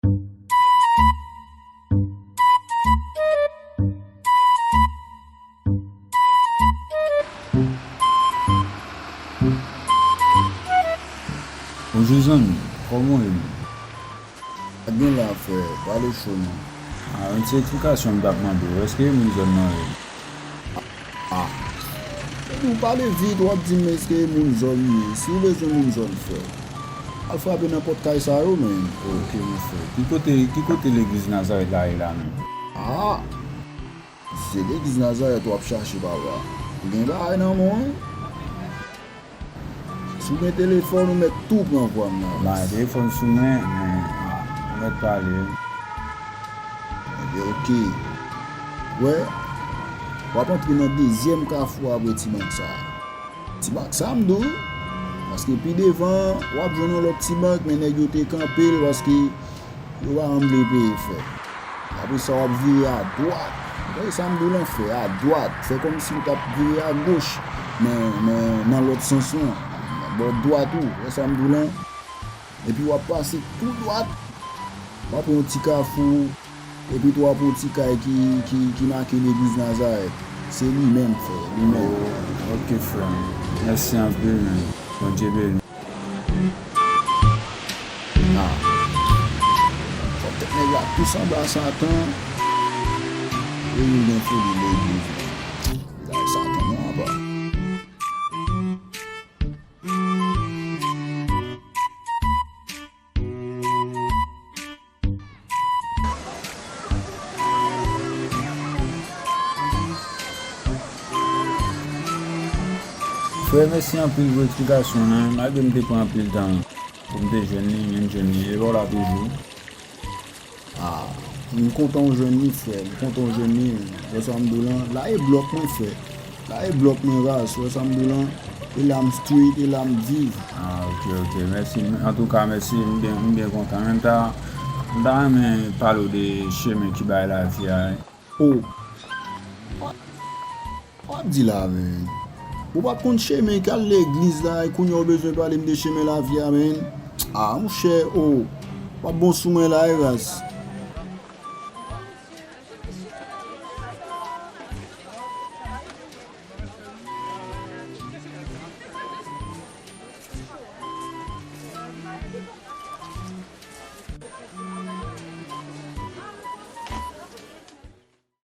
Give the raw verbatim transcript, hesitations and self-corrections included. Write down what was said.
Bonjou zanmi, kòman w ye menm? Pa gen la frè, pale cho non. Ah, yon ti eksplikasyon m t ap mande w, èske e moun zòn nan yo? Ah. Epi w pale vit, w ap di m èske e moun zòn li ye. Si w bezwen moun zòn frè, al frape nan pòt kay sa yo menm. Ok mon frè. Ki kote, ki kote legliz Nazarèt la ye la menm? Ah! Se legliz Nazarèt w ap chache papa. Ou gen bagay nan men w wi. Si w gen telefòn ou mèt tou pran vwa m nan. Ba, telefòn sou mwen, men, ah, ou mèt pale. Ebyen, ok. Wè, w ap antre nan dezyèm kafou apre ti bank sa a. Ti bank sa a m di w, paske pi devan, w ap jwenn yon lòt ti bank, men nèg yo te kanpe l, paske yo pa janm vle peye frè. Apre sa, w ap vire adwat. Ou wè sa m di w lan, fè adwat. Fè kòmsi w t ap vire agoch, men, men nan lòt sans lan, bò dwat ou. Ou wè sa m di w lan? Epi w ap pase tou dwat. W ap yon ti kafou. Epi tou w ap yon ti kay ki, ki, ki make legliz Nazarèt. Se li menm, frè. Li menm. Oh, ok, frè m. Mèsi anpil, men. Bondye beni. Ah. Fòk tèt nèg la plis anba Satan. Wi, li gen foli legliz. Li bay Satan non apa. Frè, mèsi anpil pou eksplikasyon w lan, malgre m te pran anpil tan pou m te jwenn li, men m jwenn li, e pa w la toujou. Ah, m kontan w jwenn li, frè, m kontan w jwenn li, men wè sa m di w lan, la e blòk mwen, frè, la e blòk mwen, raz, wè sa m di w lan, e la m street, e la m viv. Ah, ok, ok, mèsi, antouka, mèsi, m byen, m byen kontan, men m ta, m ta renmen pale w de chemen ki bay lavi a, wi. Oh. W ap di la, men. Ou pa t konn chemen k al legliz la, e kounye a w bezwen pale m de chemen lavi a, men. Ah, monchè, oh. W ap bon sou mwen la, e raz.